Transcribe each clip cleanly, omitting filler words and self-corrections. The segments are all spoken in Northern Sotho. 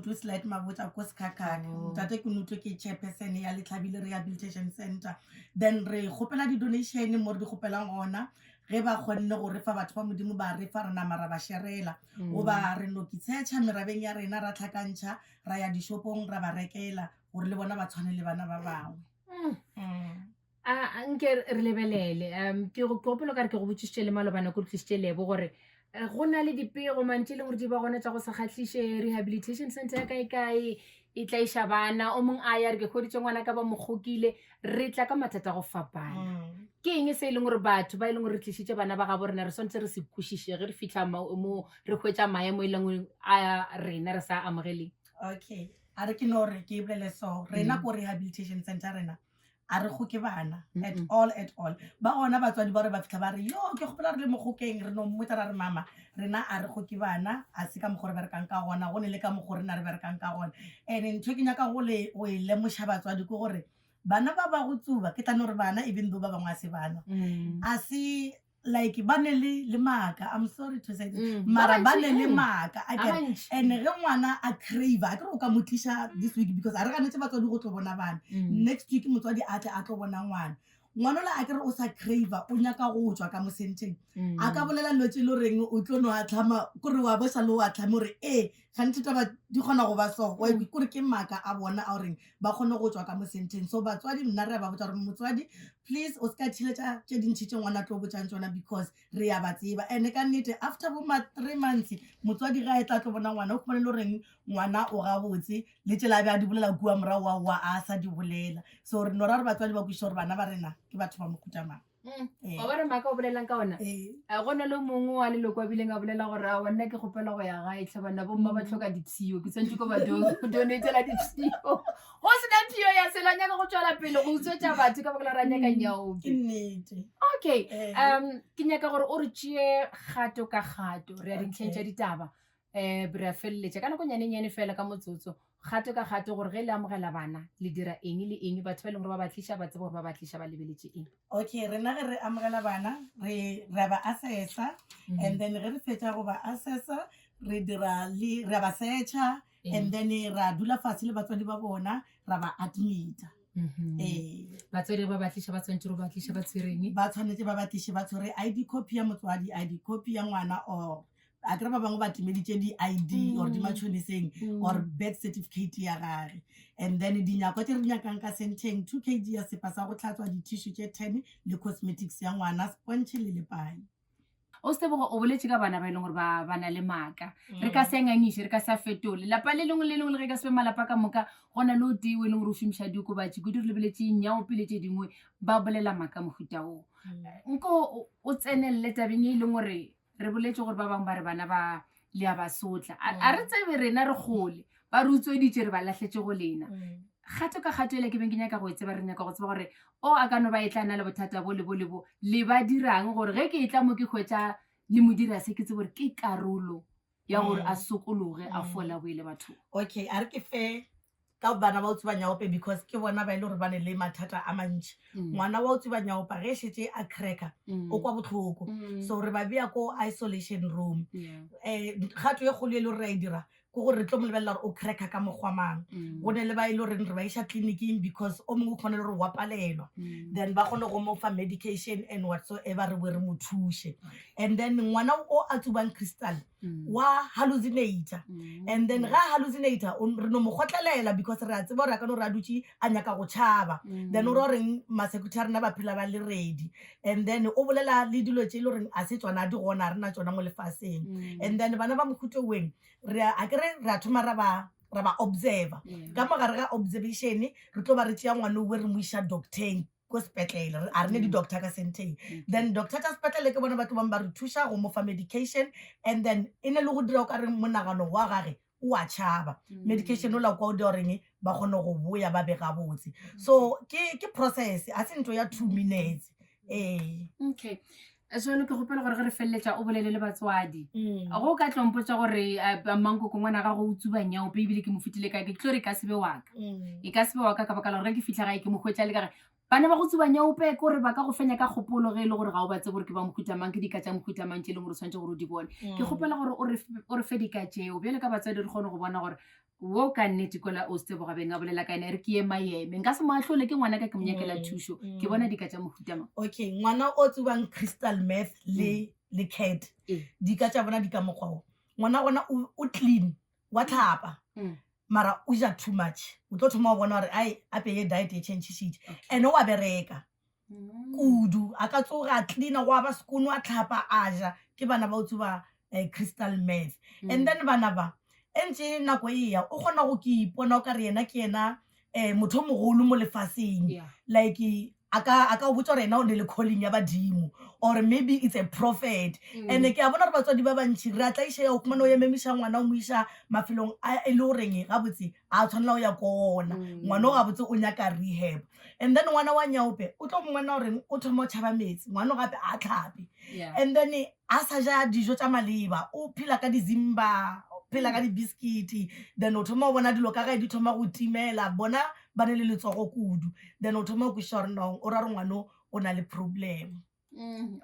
Kunutu Slight Mabotja ko Sekhakhakha. Oh. Ntate Kunutu ke chairperson ya Letlhabile Rehabilitation Center. Then re kgopela di-donation mo re di kgopelang gona. Ge ba kgonne go re fa batho ba Modimo ba re fa re nama ra ba sherela. Mm. Goba re no kitshetšha merabeng ya rena ra tlhakantšha ra ya dishopong ra ba rekela gore le bona ba tshwane le bana ba bangwe. Mm. Mm. A nke re lebelele um ke go gopola ka re ke go botšišitše le malobana ko tlišitše lebo gore eh, go na le dipego mantši e leng gore di ba gona tša go sa kgahliše rehabilitation center ya kae kae e tla iša bana o mongwe a ya re ke hweditše ngwana ka ba mo kgokile re tla ka mathata go fapana Mm. ke eng se e leng gore batho ba e leng gore re tlišitše bana ba gabo rena re swanetše re se kwešiše ge re fitlha mo re hwetša maemo e leng a rena re sa amogeleng Okay. A re ke no re ke bolele so rena Mm. ko rehabilitation center rena a re kgoke bana at Mm-mm. all at all ba gona batswadi ba re ba fitlha ba re yo ke kgopela re le mogokeng re no mmotsa ra re mama rena a re kgoke bana a se ka mokgwa re berekang ka gona go ne le ka mokgwa rena re berekang ka gona and ntho e ke nyaka go le go e lemoša batswadi ke gore bana ba ba go tsuba ke tla no re bana even though ba bangwe a se bana Mm. a se like ba ne le le maaka i'm sorry to say this Mm. mara ba bantši, ne le mm. maaka a A kere bantši. and ge ngwana a crave a kere o ka mo tliša this week because a re ganetse batswadi go tlo bona bana Mm. next week motswadi a tle a tlo bona ngwana ngwana ola a kere o sa crave o nyaka go tswa ka mosenteng Mm. a ka bolela dilo tse e le goreng o tlo no a tlhama kore wa bo sa le o a tlhame gore ee gantsi taba di kgona go ba so wa Mm. kore ke maaka a bona a goreng ba kgone go tswa ka mosenteng so batswadi nna re a ba botsa gore motswadi please o se ka thiletša tše dintšhi tše ngwana tlo botsang tsona because re ya ba tseba and ka nnete after bo ma three months motswadi ga e tla tlo bona ngwana o khumane le goreng ngwana o gabotse le tsela a be a di bolela kua morago wa wa a sa di bolela so re no ra re batswadi ba kwešiša gore bana ba rena ke batho ba mohuta mang Mm. Ee. wa bona maaka o bolelang ka ona Ee. Eh, go na le mongwe wa leloko a bileng a bolela gore a nna ke kgopela go ya gae tlhe banna bomma ba Mm. tlhoka dipshio ke tshwanetse ko ba do- donatela dipshio go sena phio ya selo a nyaka go tswela pele go utswetsa batho ka baka la gore a nyaka Mm, nyaope ke nnete okay Ee. um ke nyaka gore o re tšee kgato ka kgato re ya dintlheng Okay. tša ditaba um re a feleletša ka nako nyanenyane fela ka motsotso kgato ka kgato gore ge le amogela bana le dira eng le eng batho ba e leng gore ba ba tliša ba tsebe gore ba ba tliša ba lebeletše eng okay rena ge re amogela bana re re a ba assessa and then ge re fetša go ba assessa re dira le re a ba searcha and then ra dula fatshe le batswadi ba bona ra ba admita Mhm. ee batswadi ba ba tliša ba tshwanetse gore ba tliša ba tshwereng ba tshwanetse ba ba tliše ba tshwere id copy ya motswadi id copy ya ngwana or a kry ba bangwe ba timeditše di-id or Mm. di-matšhoniseng or birth certificate ya gage and then dinyakwa tše re di nyakang ka senteng 2 kg ya sepa sa go tlhatswa di-tissue tše 10 le cosmetics ya ngwana sponge le lepai o setebogo o boletše ka bana ba e leng gore ba ba na le maaka re ka se ngangiše re ka sa fetole lapa le lengwe le lengwe le ge ka se be malapa ka moka go na le o tee o e leng gore o šomiša diokobatši kudu re lebeletše nyaope le tše dingwe ba bolela maaka mohuta oo nko o- o tsenelele tabeng e leng gore re boletše gore ba bangwe ba re bana ba le a ba sotla a a re tsebe rena re gole ba re utsweditše re ba lahletše go lena kgato ka kgato ele ke beng ke nyaka go e tseba re nyaka go tseba gore o a ka no ba e tla na le bothata bo le bo le bo le ba dirang gore ge ke e tla mo ke hwetša le mo dira se ke tsebe gore ke karolo ya gore a sokologe a fola boele bathong okay a re ke fe ka bana ba o tsuba nyaope because ke bona ba e le gore ba ne le mathata a mantši Mm. ngwana wa o tsuba nyaopa ge šetse a cracker Mm. o kwa botlhoko Mm. so re ba bea ko isolation room Yeah. um kgato e kgolo e le gore re a e dira ke gore re tlo mo lebelela gore o cracker ka mokgwa mang Mm. go ne le ba e le goreng re ba iša tleliniking because o mongwe o kgone le gore wa palelwa Mm. then ba kgone go mo fa medication and whatsoever re bo re mo thuše and then ngwana o a tsubang crystal Mm. wa hallucinator Mm. and then ga hallucinator o- re no mo kgotlelela because re a tseba gore a ka no re a dutše a nyaka go tšhaba Mm. then o ra goreng ma-security a rena ba phela ba le ready and then o bolela le dilo tše e le goreng a se tsona di gona a re na tsona mo lefaseng Mm. and then bana ba mohuto weng re a a kere re a thoma ra ba ra ba observer Yeah. ka mogare ga observation re tlo ba re tšea ngwana owe re mo iša docteng ko sepetlele Re- a re ne Mm. di-doctor ka senteng Okay. then doctor tša sepetlele ke bona ba tlo bang ba re thuša go mo fa medication and then e ne le go dira o ka re monagano wa gage o a tšhaba Mm. medication o la kwa o dira goreng ba kgone go boya ba be gabotse so ke ke process a se ntho ya two minutes ee okay jalo ke gopela gore ge re feleletša o bolele le batswadi Mm. go o ka tlompotsa gore eh, mankoko ngwana gago o tsuba nyaope ebile ke mo fetile kae ke tlo re e ka sebe waka Mm. e ka sebe waka ka baka la gore ge ke fitlha gae ke mo hwetša le ka gae bana ba go tsuba nyaope ke gore ba ka go fenya ka kgopolo ge e le gore ga o ba tsebe gore ke ba mohuta mang ke dika tša mohuta mang tše e leng gore o tshwanetse gore o di bone ke Mm. kgopela gore o re fe dika tšeo bjale ka batswadi re kgone go bona gore Wo ka nnete kola o Setebogo beng a bolela ka ena e re ke ema eme nka se mo ahlole ke ngwana ka ke mo nyakela thušo ke bona dika tša mohuta mang. Okay, ngwana o tsubang crystal meth le le cat dika tša bona di ka mokgwa wo. Ngwana gona o clean wa tlhapa mara o ja too much o tlo thoma go bona gore ai ape ye diet e change-šitše and o a bereka. kudu a ka tsoga a cleana go aba sekono a tlhapa a ja ke bana ba o tsuba eh, crystal meth and then bana ba e ntse nako e ya o kgona go ke ipona o ka re yena ke yena um motho o mogolo mo lefaseng Yeah. like a ka a ka o botsa gore yena o ne le calling ya badimo or maybe it's a prophet and ke a bona gore batswadi ba bantšhi re a tlaišega o khumana o ememiša ngwana o mo iša mafelong a e le goreng gabotse a tshwanela go ya ko ona ngwana o gabotse o nyaka rehab and then ngwana wa nyaope o tlo mmona gore o thoma o tšhaba metsi ngwana o gape a tlhape Yeah. and then a sa ja dijo tša maleba o phela ka dizimba o phela ka dibiskiti then o thoma o bona dilo ka gae di thoma go timela bona ba ne le letsogo kudu then o thoma o kwešiša gore no o ra re ngwano o na le problem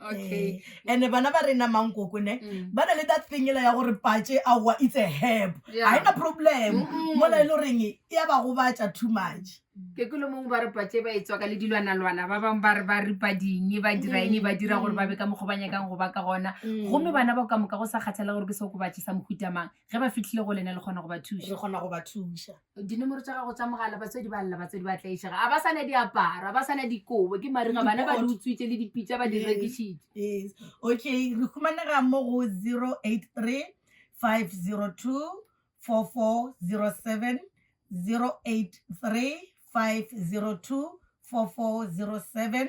Okay. And bana ba rena mankoko ne ba na le that thing ela ya gore patše aowa it's a herb Yeah. ga ena problem mola e le goreng e ya ba gobatša too much. Ke kwele mongwe ba re patše ba e tswaka le dilwanalwana, ba bangwe ba re ba ripa ding, ba dira eng, ba dira gore ba be ka mokgwa ba nyakang go ba ka gona. Gomme bana bao ka moka go sa kgathale gore ke seokobatši sa mohuta mang, ge ba fihlile go lena le kgona go ba thuša. Re kgona go ba thuša. Dinomoro tša gago tša mogala, batswadi ba lla, batswadi ba tlaišega, a ba sa na diaparo, a ba sa na dikobo, ke mariga, bana ba di utswitše le dipitša ba di rekišitše. Yes. Okay, re humanega mo go 083 502 4407, 083 502 4407.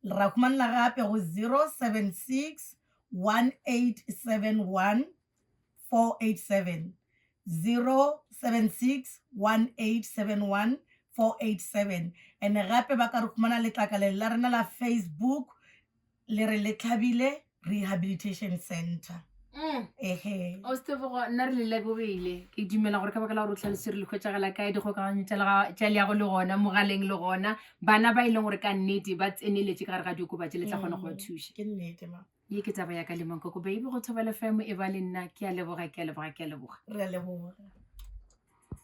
Ra humanela gape go 076 1871 487 076 1871 487 and gape ba ka re khumana letlakaleng la rena la Facebook le re le Tlhabile Rehabilitation Center. Ehe. O Setebogo, nna re le lebogile. Ke dumela gore ka baka la gore o tlhalositse re le hwetšagala kae, dikgokaganyo tša leago le gona, mogaleng le gona, bana ba e leng gore ka nnete ba tseneletše ka gare ga diokobatši le tla kgona go ba thuša. Ke nnete ma. Ye ke taba ya ka le Mankoko Baby go Thobela FM e ba le nna. Ke a leboga, ke a leboga, ke a leboga. Re a leboga.